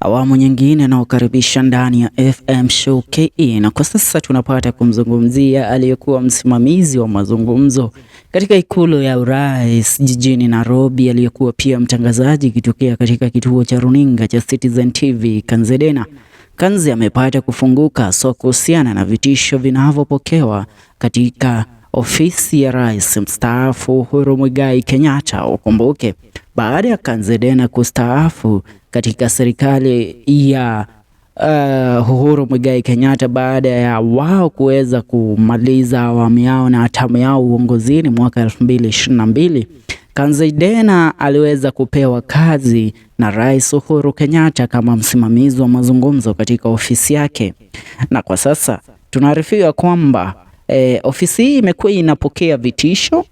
Awamu nyingine naokaribisha ndani ya FM Show KE, na kwa sasa tunapata kumzungumzia aliyekuwa msimamizi wa mazungumzo katika Ikulu ya Urais jijini Nairobi, aliyekuwa pia mtangazaji kitokea katika kituo cha runinga cha Citizen TV, Kanze Dena. Kanze amepata kufunguka so kuhusiana na vitisho vinavyopokewa katika ofisi ya rais mstaafu Uhuru Muigai Kenyatta. Ukumbuke baada ya Kanze Dena kustaafu katika serikali ya Uhuru Muigai Kenyatta baada ya wao kuweza kumaliza awamu yao na hatamu yao uongozini mwaka 2022, Kanze Dena aliweza kupewa kazi na Rais Uhuru Kenyatta kama msimamizi wa mazungumzo katika ofisi yake, na kwa sasa tunaarifiwa kwamba ofisi hii imekuwa inapokea vitisho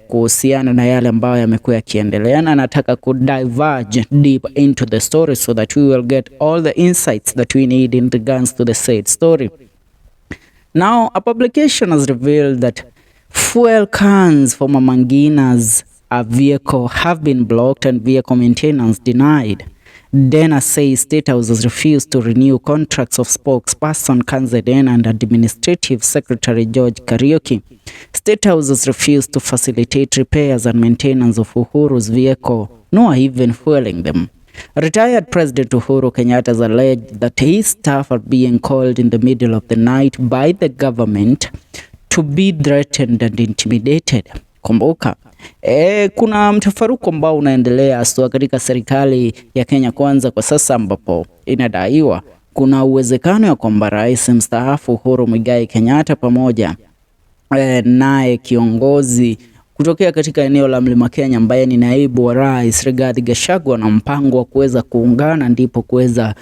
kuhusiana na yale ambayo yamekuwa yakiendelea, na nataka ku diverge deep into the story so that we will get all the insights that we need in regards to the said story. Now, a publication has revealed that fuel cans for Mama Ngina's a vehicle have been blocked and vehicle maintenance denied. Dena says State House has refused to renew contracts of spokesperson Kanze Dena and Administrative Secretary George Kariuki. State House has refused to facilitate repairs and maintenance of Uhuru's vehicle, nor even fueling them. Retired President Uhuru Kenyatta has alleged that his staff are being called in the middle of the night by the government to be threatened and intimidated. Kumbuka kuna mtafaruku ambao unaendelea haswa katika serikali ya Kenya Kwanza kwa sasa, ambapo inadaiwa kuna uwezekano ya kwamba rais mstaafu Uhuru Muigai Kenyatta pamoja naye kiongozi kutokea katika eneo la Mlima Kenya ambaye ni naibu wa rais Rigathi Gachagua na mpango wa kuweza kuungana ndipo kuweza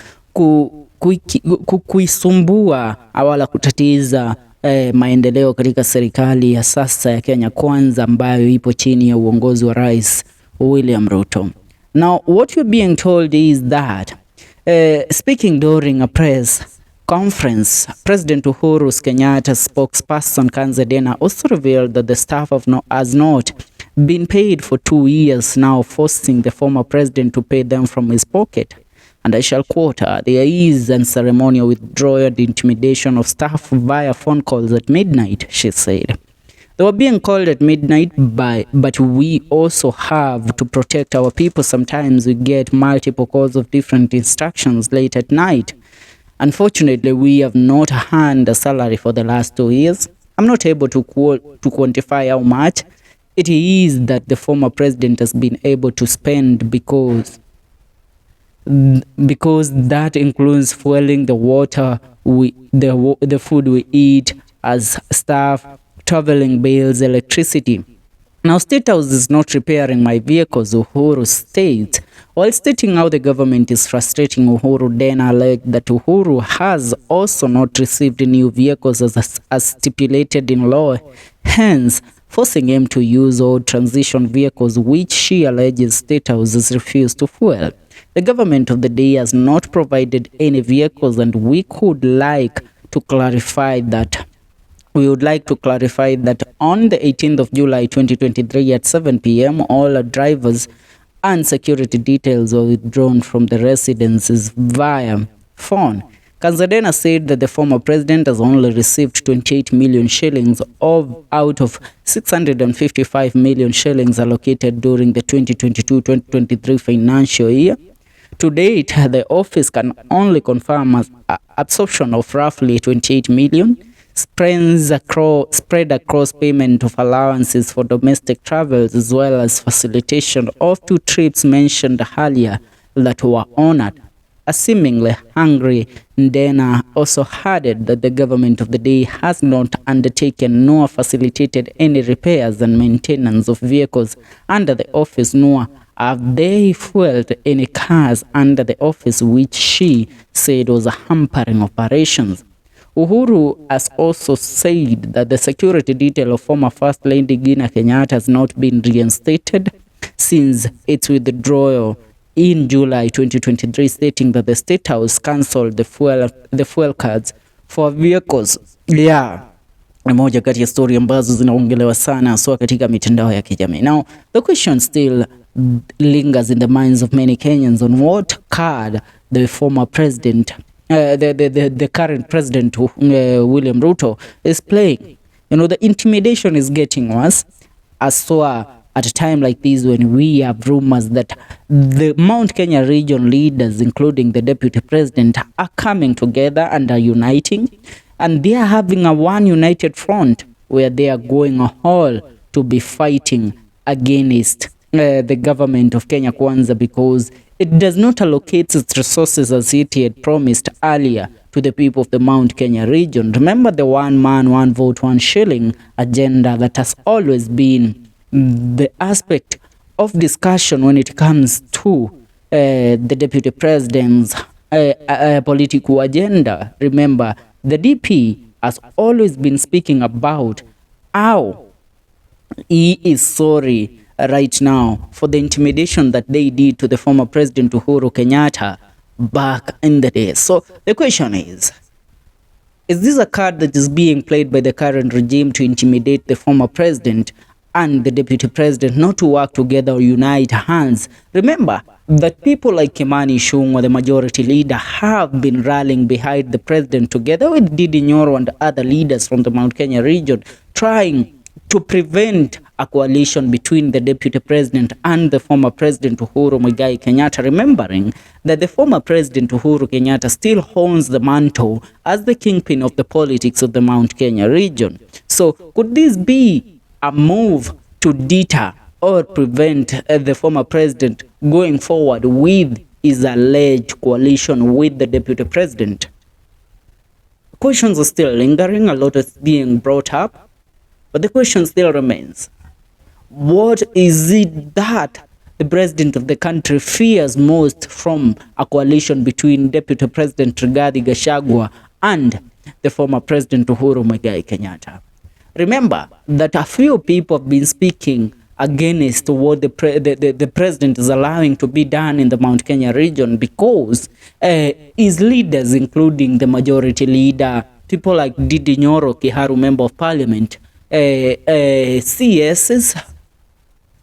kuisumbua wala kutatiza maendeleo katika serikali ya sasa ya Kenya Kwanza ambayo ipo chini ya uongozi wa Rais William Ruto. Now what you're being told is that speaking during a press conference, President Uhuru Kenyatta spokesperson Kanze Dena also revealed that the staff of no, has not been paid for 2 years now, forcing the former president to pay them from his pocket. And I shall quote her, "There is unceremonial withdrawal and intimidation of staff via phone calls at midnight," she said. "They were being called at midnight by, but we also have to protect our people. Sometimes we get multiple calls of different instructions late at night. Unfortunately, we have not earned a salary for the last 2 years. I'm not able to quantify how much it is that the former president has been able to spend because that includes fueling the water we the food we eat as staff, traveling bills, electricity. Now, State House is not repairing my vehicles," Uhuru states. While stating how the government is frustrating Uhuru, Dena alleged that Uhuru has also not received new vehicles as stipulated in law, hence forcing him to use old transition vehicles, which she alleges State House has refused to fuel. "The government of the day has not provided any vehicles, and we would like to clarify that on the 18th of July 2023 at 7 p.m., all our drivers and security details were withdrawn from the residences via phone." Kanze Dena said that the former president has only received 28 million shillings out of 655 million shillings allocated during the 2022-2023 financial year. To date, the office can only confirm absorption of roughly 28 million spread across payment of allowances for domestic travels as well as facilitation of two trips mentioned earlier that were honored. A seemingly hungry Dena also added that the government of the day has not undertaken nor facilitated any repairs and maintenance of vehicles under the office, nor have they fueled any cars under the office, which she said was hampering operations. Uhuru has also said that the security detail of former First Lady Ngina Kenyatta has not been reinstated since its withdrawal in July 2023, stating that the State House cancelled the fuel cards for vehicles. Yeah. Ni moja kati ya story ambazo zinaongelewa sana haswa katika mitandao ya kijamii. Now, the question still lingers in the minds of many Kenyans on what card the former president, the current president, William Ruto, is playing. The intimidation is getting worse. As so at a time like this when we have rumors that the Mount Kenya region leaders, including the deputy president, are coming together and are uniting, and they are having a one united front where they are going all to be fighting against the government of Kenya Kwanza because it does not allocate its resources as it had promised earlier to the people of the Mount Kenya region. Remember the one man, one vote, one shilling agenda that has always been the aspect of discussion when it comes to the deputy president's political agenda. Remember, the DP has always been speaking about how he is sorry right now for the intimidation that they did to the former president Uhuru Kenyatta back in the day. So the question is this a card that is being played by the current regime to intimidate the former president and the deputy president not to work together or unite hands? Remember that people like Kimani Ichung'wah, the majority leader, have been rallying behind the president together with Ndindi Nyoro and other leaders from the Mount Kenya region, trying to prevent a coalition between the deputy president and the former president Uhuru Muigai Kenyatta, remembering that the former president Uhuru Kenyatta still holds the mantle as the kingpin of the politics of the Mount Kenya region. So could this be a move to deter or prevent the former president going forward with his alleged coalition with the deputy president? Questions are still lingering, a lot is being brought up. But the question still remains, what is it that the president of the country fears most from a coalition between Deputy President Rigathi Gachagua and the former President Uhuru Muigai Kenyatta? Remember that a few people have been speaking against what the president is allowing to be done in the Mount Kenya region because his leaders, including the majority leader, people like Ndindi Nyoro, Kiharu member of parliament, CSs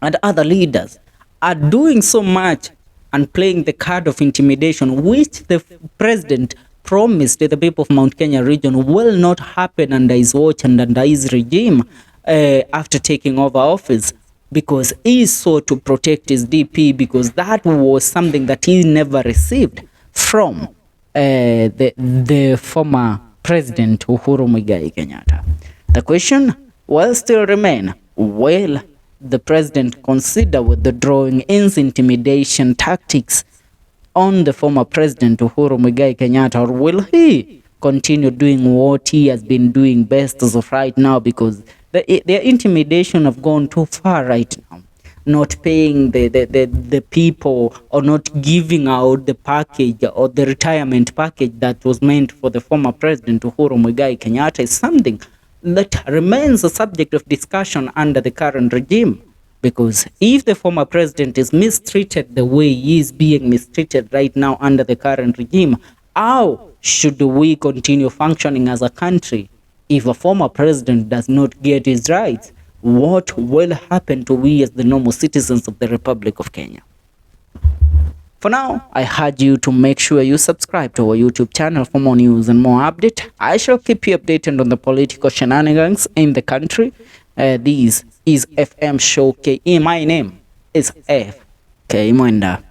and other leaders are doing so much and playing the card of intimidation, which the president promised the people of Mount Kenya region will not happen under his watch and under his regime after taking over office, because he sought to protect his DP, because that was something that he never received from the former president Uhuru Muigai Kenyatta. The question will still remain, will the president consider withdrawing his intimidation tactics on the former president Uhuru Muigai Kenyatta, or will he continue doing what he has been doing best as of right now? Because their intimidation have gone too far right now. Not paying the people or not giving out the package or the retirement package that was meant for the former president Uhuru Muigai Kenyatta is something that remains a subject of discussion under the current regime. Because if the former president is mistreated the way he is being mistreated right now under the current regime, how should we continue functioning as a country if a former president does not get his rights? What will happen to we as the normal citizens of the Republic of Kenya? For now, I urge you to make sure you subscribe to our YouTube channel for more news and more update. I shall keep you updated on the political shenanigans in the country. This is FM Show KE. My name is FK Mwenda.